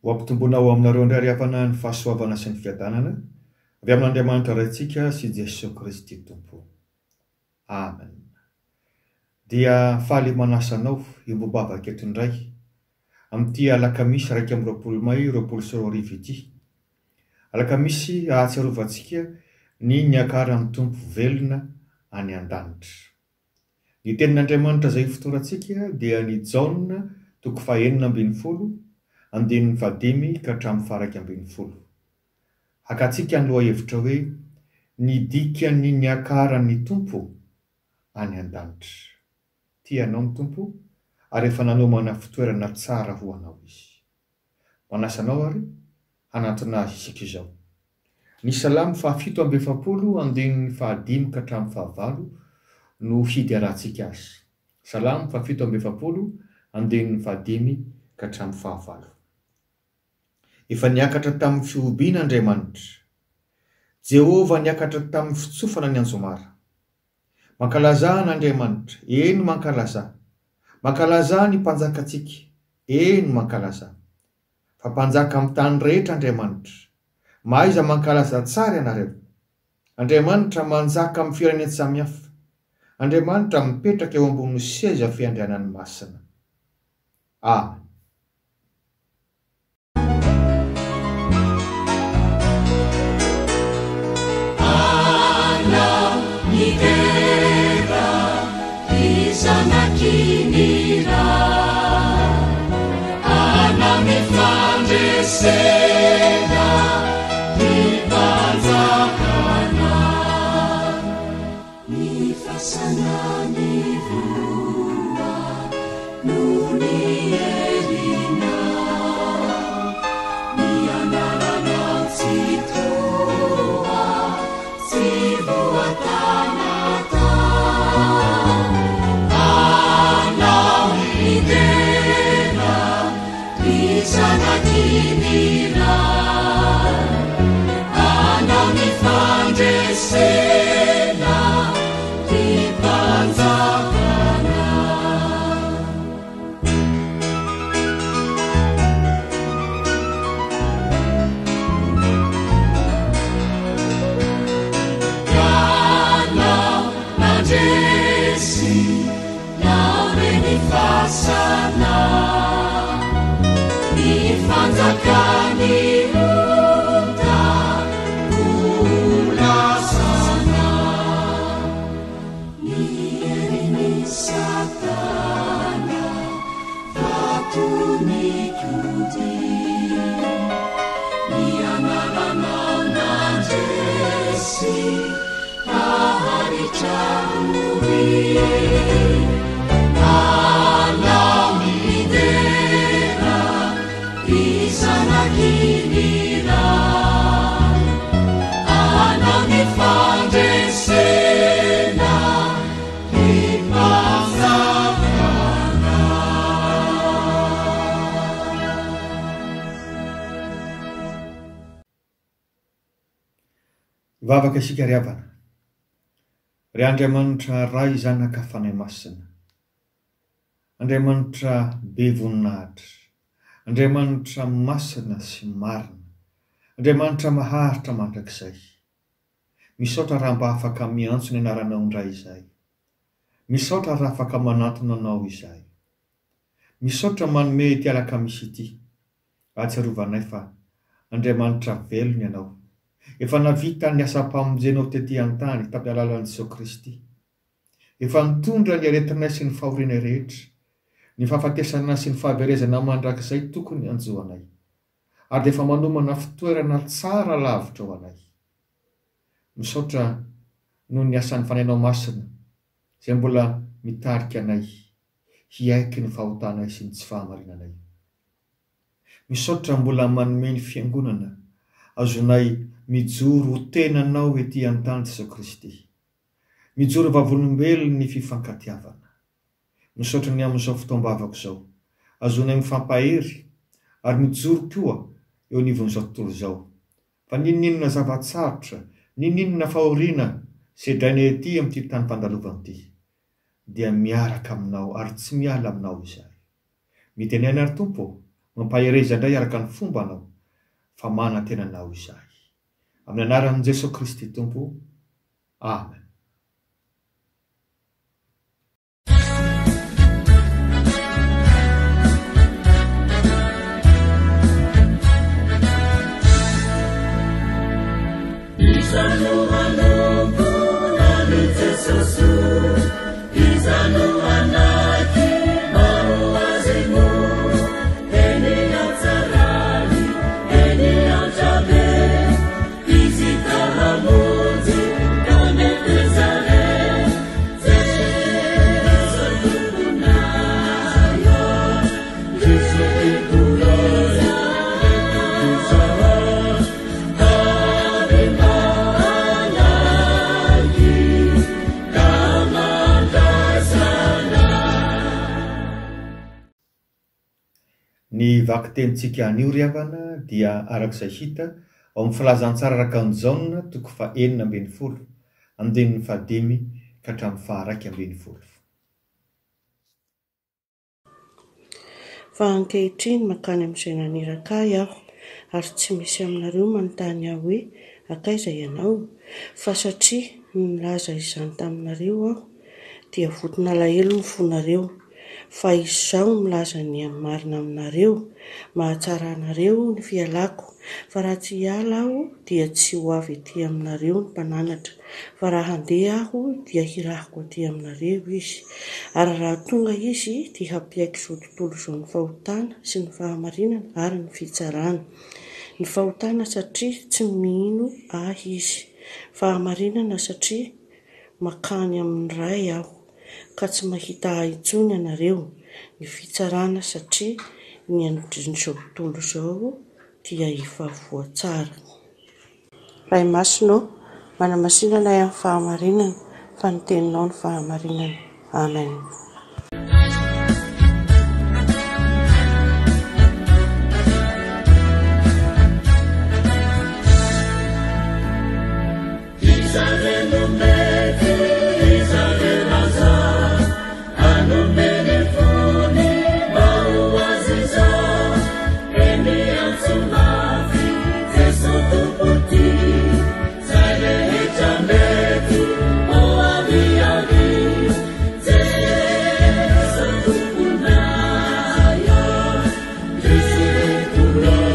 Ho ampitomboina ho aminareo indray ry havana ny fahasoavana sy ny fiadanana avy amin'Andriamanitra Raintsika sy Jesoa Kristy Tompo. Amen. Dia faly manasa anao hiombom-bavaka eto indray amin'ity alakamisy 21 may 2020 ity. Alakamisy ahatsiarovantsika ny niakaran'ny Tompo velona any an-danitra. Ny Tenin'Andriamanitra izay ifotorantsika dia ny Jaona toko fahenina ambin'ny folo, andininy fahadimy ka hatramin'ny faha-iraika ambin'ny folo. Hakantsika ny lohahevitra hoe Ny dikan'ny niakaran'ny Tompo any an-danitra. Tia anao ny Tompo ary efa nanomana fitoerana tsara ho anao Izy. Manasa anao ary hanantona Azy isika izao. Ny Salamo fahafito amby efapolo andininy fahadimy ka hatramin'ny fahavalo no hiderantsika azy. Salamo fahafito amby efapolo andininy fahadimy ka hatramin'ny fahavalo. Efa niakatra tamin'ny fihobiana Andriamanitra. Jehovah niakatra tamin'ny fitsofana ny anjomara. Mankalazà an'Andriamanitra, eny mankalazà. Mankalazà ny Mpanjakantsika, eny mankalazà. Fa Mpanjaka amin'ny tany rehetra Andriamanitra. Mahaiza mankalaza tsara ianareo. Andriamanitra manjaka amin'ny firenen-tsamihafa. Andriamanitra mipetraka eo ambonin'ny seza fiandrianany masina. Amen. Anao midera ry zanaky ny Ray. Anao ny fandresena ry Mpanjakanay. Ny fasana nivoha noho ny herinao. Ny anaranao Tsitoha tsy voatanata. Anao midera ry zanaky ny Ray. Anao ny fandresena ry Mpanjakanay. Ianao nandresy nandre ny fasana, ny fanjakan'ny ota ho lasana. Ny herin'i Satana vato nikodia, ny anaranao nandresy haharitra doria. Anao midera ry zanaky ny Ray, anao ny fandresena ry Mpanjakanay. Hivavaka isika ry havana. Ry Andriamanitra Ray Zanaka Fanahy Masina. Andriamanitra be voninahitra. Andriamanitra masina sy marina. Andriamanitra maharitra mandrakizay. Misaotra raha mba afaka miantso ny anaranao indray izahay. Misaotra raha afaka manantona anao izahay. Misaotra manome ity alakamisy ity ahatsiarovanay fa Andriamanitra velona Ianao. Efa navita ny asam-pamonjenao tety an-tany tamin'ny alalan'i Jesoa Kristy. Efa nitondra ny aretinay sy ny fahorianay rehetra, ny fahafatesana sy ny fahaverezana mandrakizay tokony hanjo anay. Ary dia efa manomana fitoerana tsara lavitra ho anay. Misaotra noho ny asan'ny Fanahinao Masina izay mbola mitarika anay hiaiky ny fahotanay sy ny tsy fahamarinanay. Misaotra mbola manome ny Fiangonana azonay mijoro ho tenanao ety an-tany Jesoa Kristy. Mijoro vavolombelon'ny fifankatiavana. Misaotra ny amin'izao fotoam-bavaka izao. Azonay mifampahery ary mijoro koa eo anivon'izao tontolo izao. Fa n'inon'inona zava-tsarotra, n'inon'inona fahoriana sedraina ety amin'ity tany fandalovana ity, dia miaraka aminao ary tsy miala aminao izahay. Mitenena ry Tompo ô! Mampahereza indray araka ny fombanao fa manantena Anao izahay. Amin'ny anaran'i Jesoa Kristy Tompo. Amen. Iza no hanompo an'i Jesosy? Iza no hanaiky mba ho azy moa? Eny an-tsarany, eny an-trabe, Izy ta hamonjy tany Jeso Tomponay ô, Jeso Tomponay Ary manaiky ka mandraisana. Ny vakitenintsika anio ry havana dia araka izay hita ao amin'ny Filazantsara araka an'i Jaona toko faha-16, andininy fahadimy ka hatramin'ny faha-11. Fa ankehitriny mankany amin'izay naniraka ahy aho, ary tsy misy aminareo manontany ahy hoe, Hankaiza ianao? Fa satria nilaza izany taminareo aho, dia vonton'alahelo ny fonareo. Fa izaho milaza ny marina aminareo, mahatsara anareo ny fialako, fa raha tsy hiala aho dia tsy ho avy ety aminareo ny Mpananatra, fa raha handeha aho dia hirahako aty aminareo izy. Ary raha tonga izy dia hampiaiky izao tontolo izao ny fahotana sy ny fahamarinana ary ny fitsarana. Ny fahotana satria tsy mino ahy izy. Fahamarinana satria makany amin'ny Ray aho. ka tsy mahita ahy intsony ianareo, ny fitsarana satria ny andrin'izao tontolo izao dia efa voatsara. Ray Masina ô, manamasina anay amin'ny fahamarinana, fa ny Teninao no fahamarinana. Amen. Iza re no mety, iza re laza, hanome ny fony mba ho azy izao. Eny antso mafy, Jeso Tompo tia, zay rehetra mety ho avy avy. Jeso Tomponay ô, Jeso Tomponay.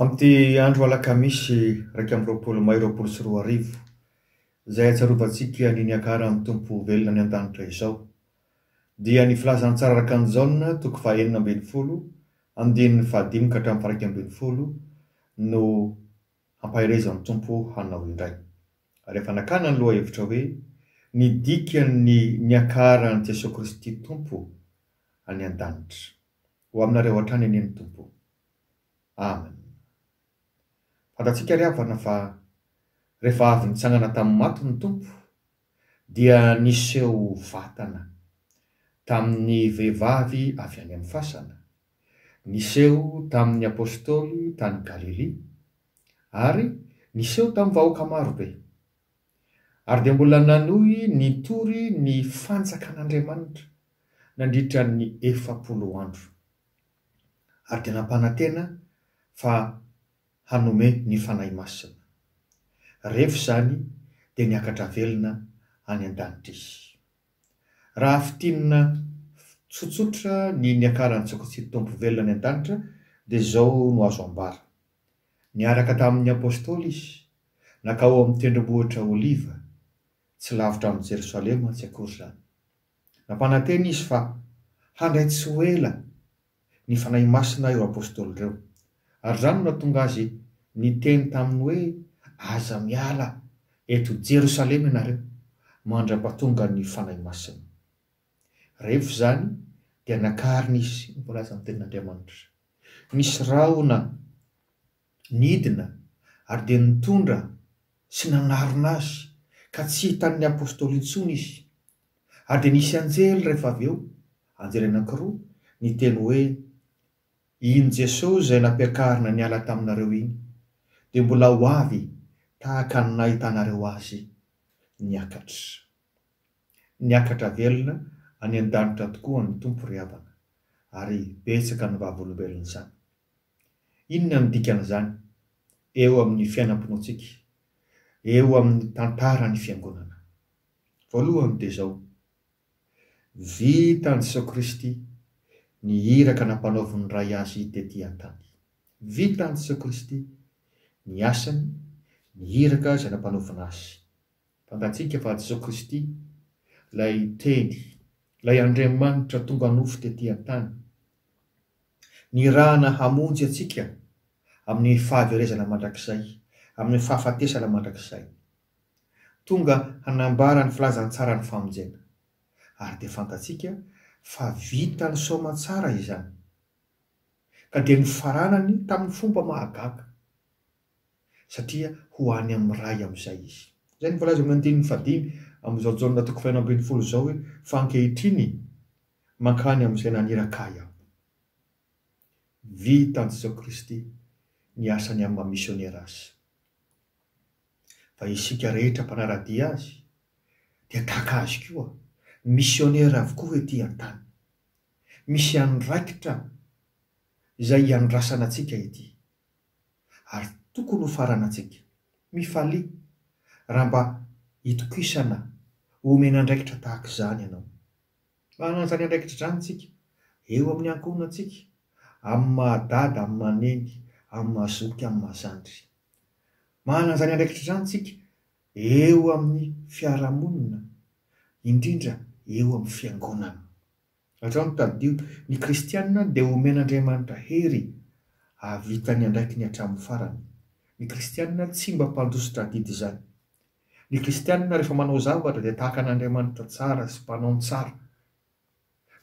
Amin'ity andro alakamisy 21 may 2020, izay ahatsiarovantsika ny niakaran'ny Tompo velona any an-danitra izao, dia ny Filazantsara araka an'i Jaona toko faha-16, andininy fahadimy ka hatramin'ny faha-11 no hampaherezan'ny Tompo hanao indray. Ary efa nakana ny lohahevitra hoe Ny dikan'ny niakaran'i Jesoa Kristy Tompo any an-danitra. Ho aminareo hatrany anie ny Tompo. Amen. Fantatsika ry havana fa rehefa avy nitsangana tamin'ny maty ny Tompo dia niseho vatana tamin'ny vehivavy avy any amin'ny fasana, niseho tamin'ny Apostoly tany Galilia, ary niseho tamin'ny vahoaka maro be. Ary dia mbola nanohy nitory ny fanjakan'Andriamanitra nandritra ny 40 andro. Ary dia nampanantena fa hanome ny Fanahy Masina. Rehefa izany dia niakatra velona any an-danitra Izy. Raha fintinina tsotsotra ny niakaran'i Jesoa Tompo velona any an-danitra dia izao no azo ambara, Niaraka tamin'ny Apostoly Izy, nankao amin'ny tendrombohitra Oliva, tsy lavitra amin'i Jerosalema tsy akory izany. Nampanantena Izy fa handray tsy ho ela ny Fanahy Masina ireo Apostoly ireo. Ary izany no nahatonga Azy niteny taminy hoe, Aza miala eto Jerosalema ianareo, mandra-pahatongan'ny Fanahy Masina. Rehefa izany, dia nakarina Izy, no voalazan'ny Tenin'Andriamanitra. Nisy rahona nidina ary dia nitondra sy nanarona Azy, ka tsy hitan'ny Apostoly intsony Izy. Ary dia nisy anjely rehefa avy eo, anjely anankiroa, niteny hoe. Iny Jesoa izay nampiakarina niala taminareo iny dia mbola ho avy tahaka ny nahitanareo Azy niakatra. Niakatra velona any an-danitra tokoa ny Tompo ry havana, ary betsaka ny vavolombelon'izany. Inona no dikan'izany eo amin'ny fiainam-pinoantsika, eo amin'ny tantaran'ny Fiangonana? Voalohany dia izao, Vitan'i Jesoa Kristy ny iraka nampanaovin'ny Ray Azy tety an-tany. Vitan'i Jesoa Kristy ny asany, ny iraka izay nampanaovina Azy. Fantatsika fa Jesoa Kristy, ilay Teny, ilay Andriamanitra tonga nofo tety an-tany, nirahana hamonjy antsika amin'ny fahaverezana mandrakizay, amin'ny fahafatesana mandrakizay. Tonga hanambara ny filazantsaran'ny famonjena. Ary dia fantatsika fa vitany soamantsara izany. Ka dia nofaranany tamin'ny fomba mahagaga. Satria ho any amin'ny Ray amin'izay izy. Izay no voalaza amin'ny andininy fahadimy amin'izao Jaona toko fahenina ambinifolo izao hoe, Fa ankehitriny mankany amin'izay naniraka Ahy Aho. Vitan'i Jesoa Kristy ny asany amin'ny maha misionera Azy. Fa isika rehetra mpanara-dia azy dia tahaka azy koa, misionera avokoa ety an-tany. Misy andraikitra izay iandrasana antsika ety, ary tokony ho faranantsika. Mifalia raha mba itokisana omena andraikitra tahaka izany ianao. Manana an'izany andraikitra izany isika, eo amin'ny ankohonantsika, amin'ny maha dada, amin'ny maha neny, amin'ny maha zoky, amin'ny maha zandry. Manana an'izany andraikitra izany isika eo amin'ny fiarahamonina, indrindra eo amin'ny fiangonana. Hatrany tadidio, ny kristiana dia omen'Andriamanitra hery hahavita ny andraikiny hatramin'ny farany. Ny kristiana tsy mba mpandositra adidy izany. Ny kristiana rehefa manao zavatra dia tahaka an'Andriamanitra tsara sy mpanao ny tsara.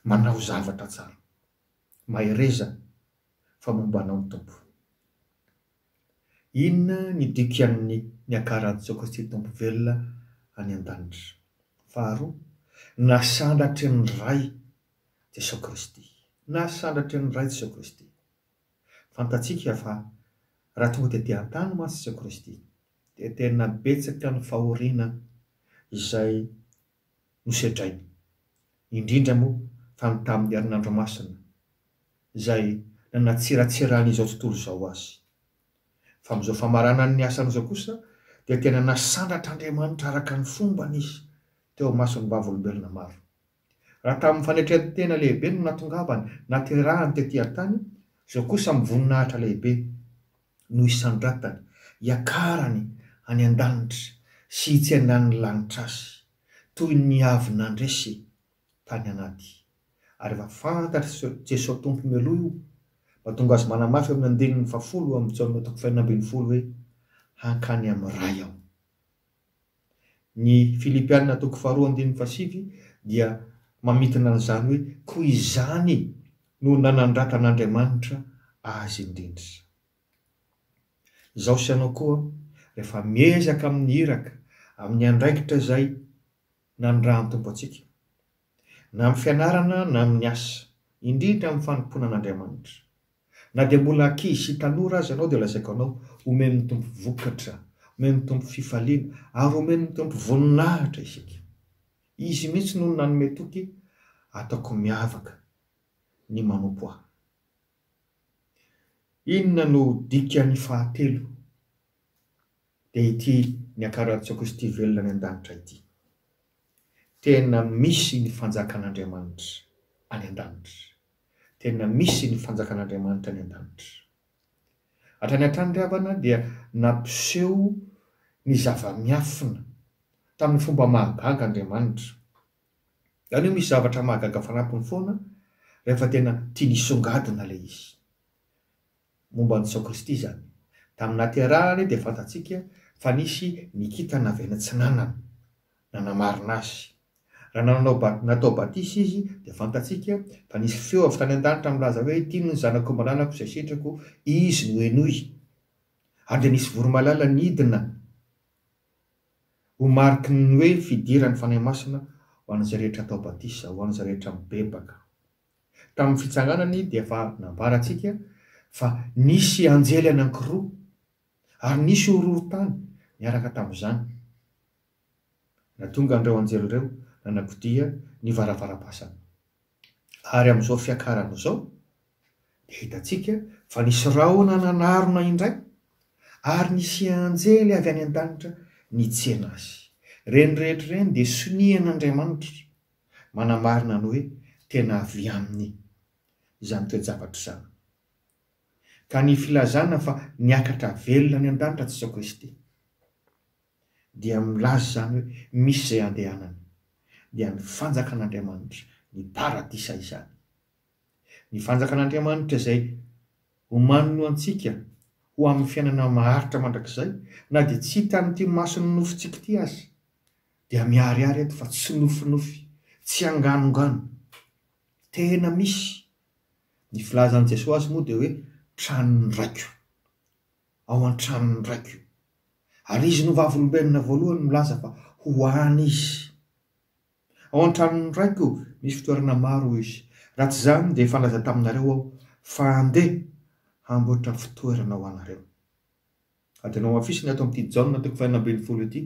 Manao zavatra tsara. Mahereza fa momba anao ny Tompo. Inona ny dikan'ny niakaran'i Jesoa Kristy Tompo velona any an-danitra? Faharoa, nasandratry ny Ray Jesoa Kristy. Nasandratry ny Ray Jesoa Kristy. Fantatsika fa raha tonga tety an-tany mantsy Jesoa Kristy dia tena betsaka ny fahoriana izay nosedrainy, indrindra moa fa ny tamin'ny herinandro masina izay nanatsiratsiran'izao tontolo izao azy. Fa amin'izao famaranany ny asany izao kosa dia tena nasandratr'Andriamanitra araka ny fombany izy teo imason'ny vavolombelona maro. Raha tamin'ny fanetren-tena lehibe no natongavany, naterahany tety an-tany, izao kosa amin'ny voninahitra lehibe no hisandratany, hiakarany any an-danitra sy hitsenan'ny lanitra azy, toy ny avy nandresy tany an'ady. Ary efa fantatr'i Jesoa Tompo mialoha io, mahatonga Azy manamafy amin'ny andininy fahafolo amin'ny Jaona toko fahenina ambinifolo hoe, Hankany amin'ny Ray Aho. Ny Filipiana toko faharoa andininy fahasivy dia mamintina an'izany hoe, Koa izany no nanandratan'Andriamanitra azy indrindra. Izaho sy ianao koa, rehefa miezaka amin'ny iraka, amin'ny andraikitra izay nanirahan'ny Tompo antsika, na amin'ny fianarana na amin'ny asa, indrindra amin'ny fanompoana an'Andriamanitra. Na dia mbola ankizy sy tanora aza ianao dia lazaiko anao, omen'ny Tompo vokatra, omen'ny Tompo fifaliana, ary omen'ny Tompo voninahitra isika. Izy mihitsy no nanome toky, ataoko miavaka ny manompo Ahy. Inona no dikany fahatelo? Dia ity niakaran'i Jesoa Kristy velona any an-danitra ity. Tena misy ny fanjakan'Andriamanitra any an-danitra. Tena misy ny fanjakan'Andriamanitra any an-danitra. Hatrany hatrany ry havana dia nampiseho ny zava-miafina tamin'ny fomba mahagaga Andriamanitra. Izany hoe misy zavatra mahagaga fanampiny foana rehefa tena tiany hisongadina ilay izy. Momba an'i Jesoa Kristy izany. Tamin'ny nahaterahany dia fantatsika fa nisy ny kintana avy any atsinanana nanamarina azy. Raha nanao natao batisa izy dia fantatsika fa nisy feo avy tany an-danitra milaza hoe ity no zanako malalako izay sitrako, izy no henoy. Ary dia nisy voromailala nidina ho mariky ny hoe fidiran'ny Fanahy Masina ho an'izay rehetra atao batisa, ho an'izay rehetra mibebaka. Tamin'ny fitsanganany dia efa nambarantsika fa nisy anjely anankiroa ary nisy horohorontany niaraka tamin'izany. Nahatonga an'ireo anjely ireo nanakodia ny varavaram-pasana. Ary amin'izao fiakarana izao dia hitantsika fa nisy rahona nanarona indray ary nisy anjely avy any an-danitra nitsena azy. Ireny rehetra ireny dia sonian'Andriamanitra manamarina ny hoe tena avy aminy izany toe-javatra izany. Ka ny filazana fa niakatra velona any an-danitra Jesoa Kristy dia milaza izany hoe misy izay andehanany, dia ny fanjakan'Andriamanitra, ny paradisa izany. Ny fanjakan'Andriamanitra izay omaniny ho antsika ho amin'ny fiainana maharitra mandrakizay, na dia tsy hitan'ity mason'ny nofontsika ity aza, dia miharihary eto fa tsy nofinofy, tsy anganongano. Tena misy. Ny filazan'i Jesoa azy moa dia hoe tranon'ny Raiko. Ao an-tranon'ny Raiko. Ary izy no vavolombelona voalohany milaza fa ho any izy. Ao an-tranon'ny Raiko misy fitoerana maro, hoy izy. Raha tsy izany dia efa nilaza taminareo aho fa handeha hamboatra fitoerana ho anareo. Ary dia nohamafisiny ato amin'ity Jaona toko fahenina ambin'ny folo ity,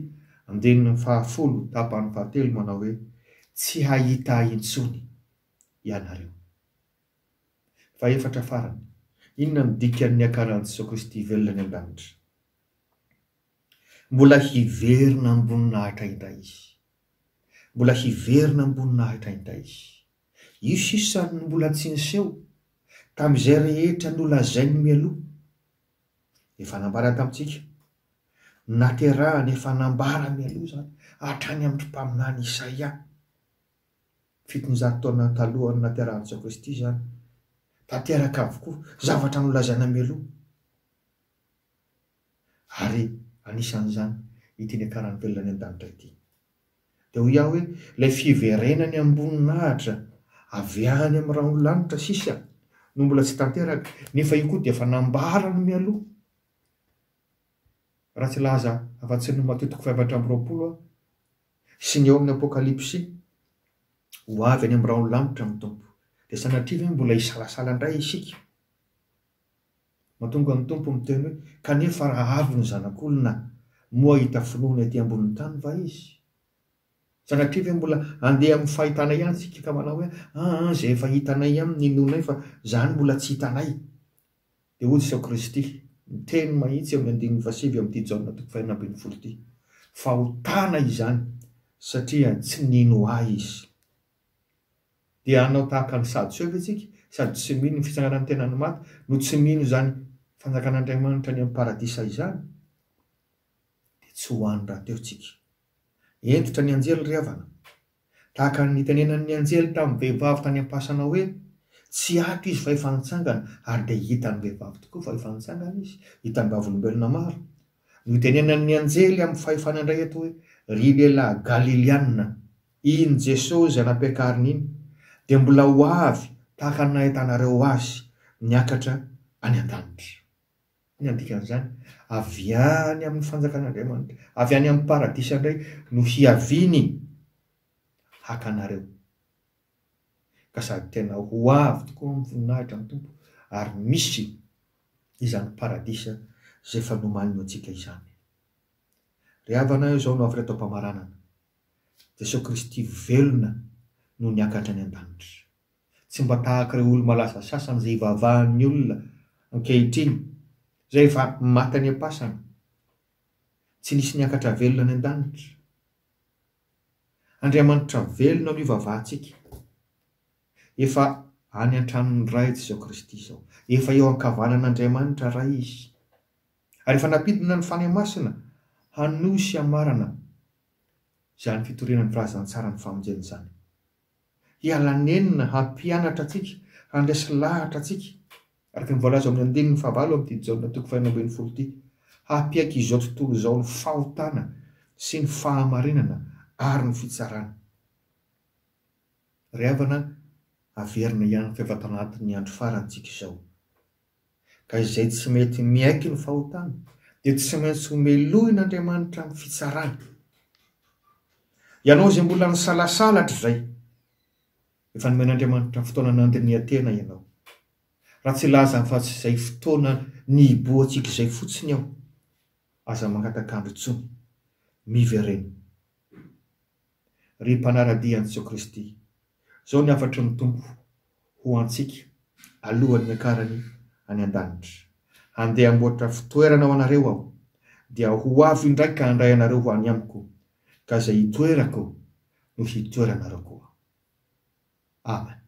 andininy fahafolo tapany fahatelo manao hoe, Tsy hahita ahy intsony ianareo. Fahefatra farany, inona no dikan'ny niakaran'i Jesoa Kristy velona any an-danitra? Mbola hiverina am-boninahitra indray Izy. Mbola hiverina am-boninahitra indray Izy. Io sisa no mbola tsy niseho, tamin'izay rehetra nolazainy mialoha. Efa nambara tamintsika, naterahany efa nambara mialoha izany, hatrany amin'ny mpaminany Isaia. 700 taona talohan'ny naterahan'i Jesoa Kristy izany. Tanteraka avokoa, zavatra nolazaina mialoha. Ary anisan'izany ity niakaran'ny velona any an-danitra ity. Dia hoy aho hoe, ilay fiverenany am-boninahitra avy any amin'ny rahon'ny lanitra sisa no mbola tsy tanteraka, nefa io koa dia efa nambarany mialoha. Raha tsy hilaza afa-tsy ny Matio toko faha-24 aho, sy ny eo amin'ny Apokalypsy, ho avy any amin'ny rahon'ny lanitra ny Tompo. Dia sanatria ve mbola hisalasala indray isika? Mahatonga ny Tompo miteny hoe, Kanefa raha avy ny Zanak'olona, moa hahita finoana ety ambonin'ny tany va Izy? Sanatria ve mbola handeha amin'ny fahitana ihany isika ka manao hoe, Aa, izay efa hitanay ihany no inoanay fa izany mbola tsy hitanay. Dia hoy Jesoa Kristy, miteny mahitsy eo amin'ny andininy fahasivy amin'ity Jaona toko fahenina ambin'ny folo ity, Fahotana izany satria tsy nino Ahy izy. Dia hanao tahaka ny Sadoseo ve isika, sady tsy mino ny fitsanganan'ny tenan'ny maty, no tsy mino izany fanjakan'Andriamanitra any amin'ny paradisa izany? Dia tsy ho any rahateo isika. Hentitra ny anjely ry havana. Tahaka ny nitenenan'ny anjely tamin'ny vehivavy tany am-pasana hoe, Tsy ato izy fa efa nitsangana, ary dia hitan'ny vehivavy tokoa fa efa nitsangana izy, hitan'ny vavolombelona maro. Notenenan'ny anjely amin'ny fahefana indray eto hoe, Ry lehilahy Galiliana, iny Jesosy izay nampiakarina iny, dia mbola ho avy tahaka ny nahitanareo Azy niakatra any an-danitra. Inona ny dikan'izany? Avy any amin'ny fanjakan'Andriamanitra, avy any amin'ny paradisa indray no hiaviany haka anareo. Ka sady tena ho avy tokoa amin'ny voninahitra ny Tompo ary misy izany paradisa izay efa nomaniny ho antsika izany. Ry havana, izao no hafatra eto am-pamaranana, Jesoa Kristy velona no niakatra any an-danitra. Tsy mba tahaka ireo olo-malaza sasany izay ivavahan'ny olona ankehitriny, izay efa maty any am-pasana. Tsy nisy niakatra velona any an-danitra. Andriamanitra velona no ivavahantsika. Efa any an-tranon'ny Ray Jesoa Kristy izao. Efa eo ankavanan'Andriamanitra Ray Izy. Ary efa nampidina ny Fanahy Masina hanohy sy hamarana izany fitoriana ny filazantsaran'ny famonjena izany. Hiala nenina hampianatra antsika, handresy lahatra antsika, araka ny voalaza ao amin'ny andininy fahavalo amin'ity Jaona toko fahenina ambin'ny folo ity, hampiaiky izao tontolo izao ny fahotana sy ny fahamarinana ary ny fitsarana. Ry havana, averina ihany fa efa tanatin'ny andro farany tsika izao. Ka izay tsy mety miaiky ny fahotany dia tsy maintsy ho melohin'Andriamanitra amin'ny fitsarany. Ianao izay mbola nisalasala hatrizay. Efa nomen'Andriamanitra fotoana nandinihan-tena ianao. Raha tsy hilaza afa-tsy izay fotoana nihibohantsika izay fotsiny aho, aza mangataka andro intsony. Miverena. Ry mpanara-dia an'i Jesoa Kristy, izao ny hafatry ny Tompo ho antsika alohan'ny niakarany any an-danitra, Handeha hamboatra fitoerana ho anareo Aho, dia ho avy indray ka handray anareo ho any amiko, ka izay hitoerako no hitoeranareo koa. Amen.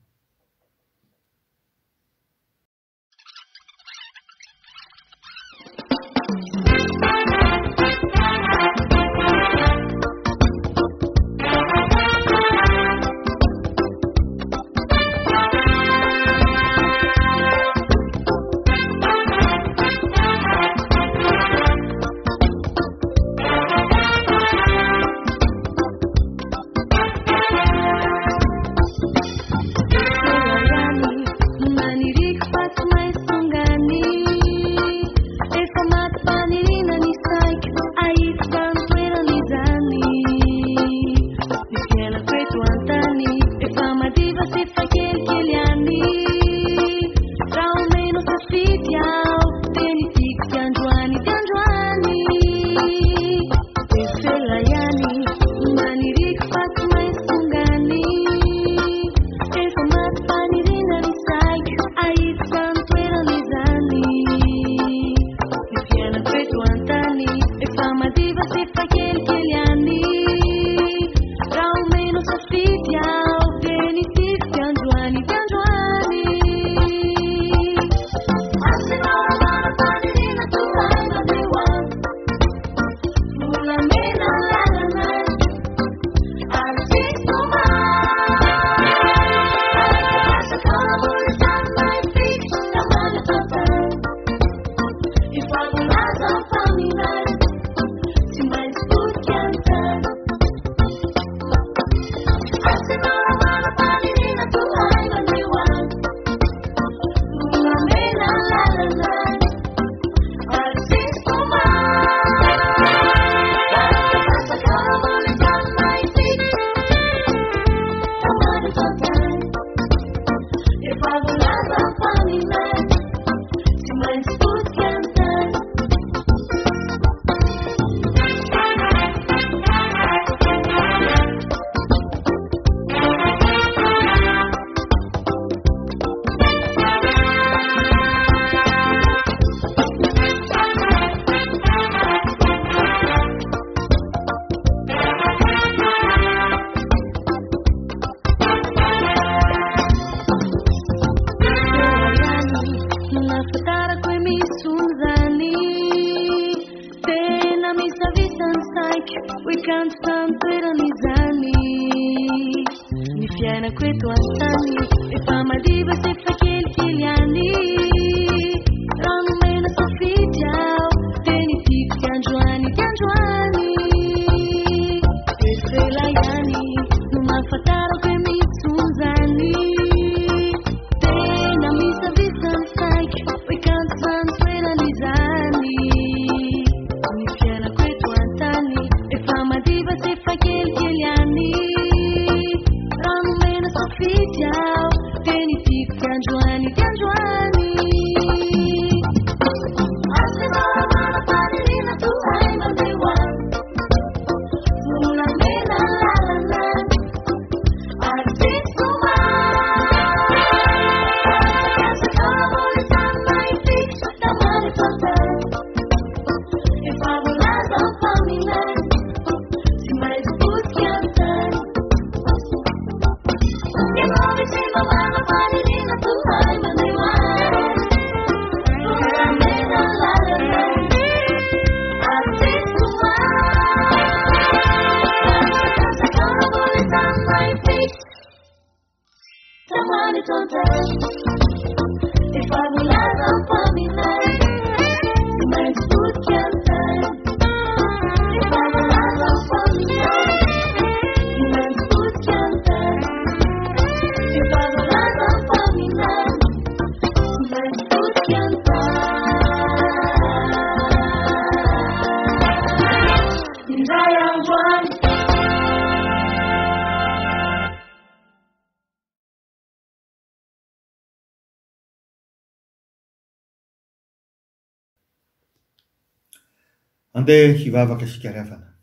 Andeha hivavaka isika ry havana.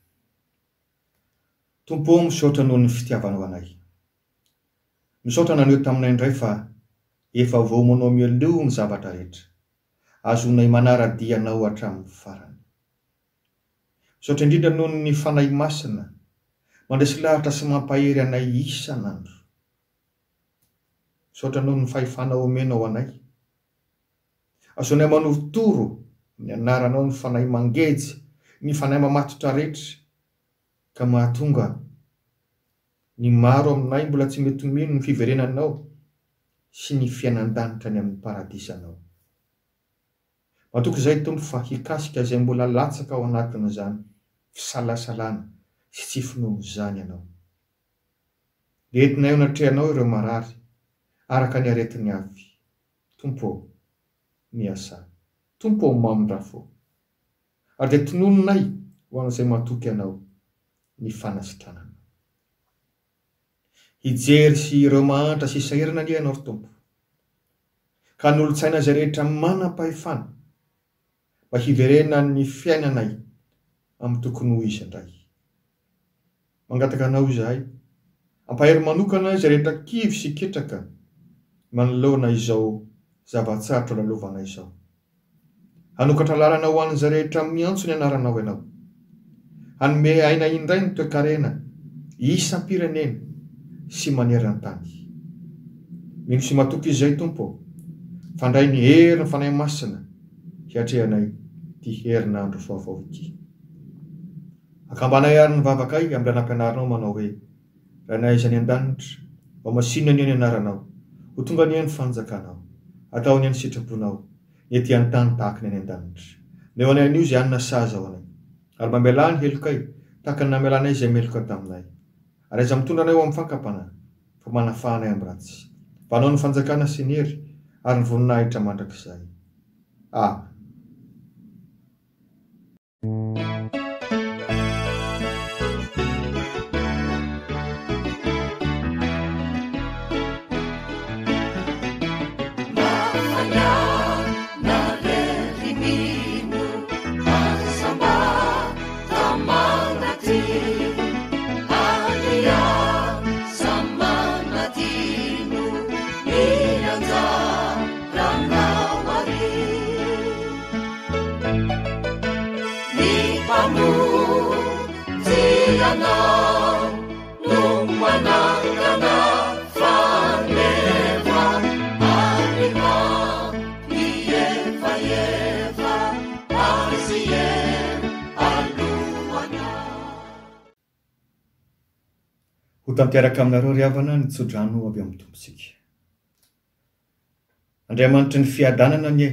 Tompo ô misaotra noho ny fitiavanao anay. Misaotra naneho taminay indray fa efa voaomanao mialoha ny zavatra rehetra. Azonay manara-dia anao hatramin'ny farany. Misaotra indrindra noho ny Fanahy Masina mandresy lahatra sy mampahery anay isan'andro. Misaotra noho ny fahefana omenao anay. Azonay manorotoro ny anaranao ny fanahy mangeja, ny fanahy mamatotra rehetra ka mahatonga ny maro aminay mbola tsy mety mino ny fiverenanao sy ny fiainan-danitra any amin'ny paradisanao. Matoky izahay Tompo fa hikasika izay mbola latsaka ao anatin'izany fisalasalana sy tsy finoana izany Ianao. Dia entinay eo anatrehanao ireo marary araka ny aretiny avy. Tompo ô, miasà. Tompo ô, mamindrà fo. Ary dia tononinay ho an'izay matoky Anao ny fanasitranana. Hijery sy ireo mahantra sy sahirana anie Ianao, ry Tompo, ka hanolo-tsaina izay rehetra manam-pahefana mba hiverenan'ny fiainanay amin'ny tokony ho izy indray. Mangataka Anao izahay, ampahery manokana izay rehetra kivy sy ketraka manoloana izao zava-tsarotra lalovanay izao. Hanokatra lalana ho an'izay rehetra miantso ny anaranao Ianao. Hanome aina indray ny toekarena isam-pirenena sy maneran-tany. Mino sy matoky izay Tompo ô, fandray ny herin'ny Fanahy Masina hiatrehanay ity herinandro vaovao ity. Akambanay àry ny vavakay amin'ilay nampianarinao manao hoe, Rainay izay any an-danitra, hohamasinina anie ny anaranao, ho tonga anie ny fanjakanao, atao anie ny sitraponao, ny ety an-tany tahaka ny any an-danitra. Omeo anay anio izay hanina sahaza ho anay, ary mamelà ny helokay, tahaka ny namelanay izay meloka taminay. Ary aza mitondra anay ho amin'ny fankam-panahy, fa manafaha anay amin'ny ratsy. Fa Anao ny fanjakana sy ny hery ary ny voninahitra mandrakizay. Amen. Ho tanteraka aminareo ry havana ny tsodrano avy amin'ny Tompontsika. Andriamanitry ny fiadanana anie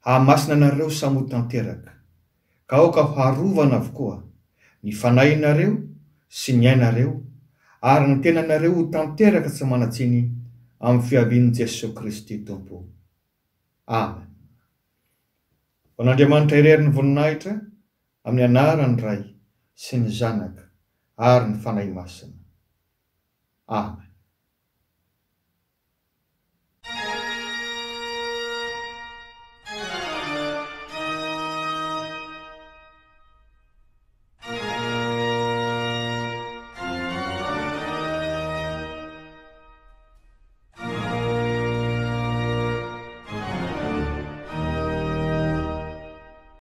hahamasina anareo samy ho tanteraka, ka aoka ho harovana avokoa ny fanahinareo sy ny ainareo ary ny tenanareo ho tanteraka tsy manan-tsiny amin'ny fiavian'i Jesoa Kristy Tompo. Amen. Ho an'Andriamanitra irery ny voninahitra amin'ny anaran'ny Ray sy ny Zanaka ary ny Fanahy Masina. Amen.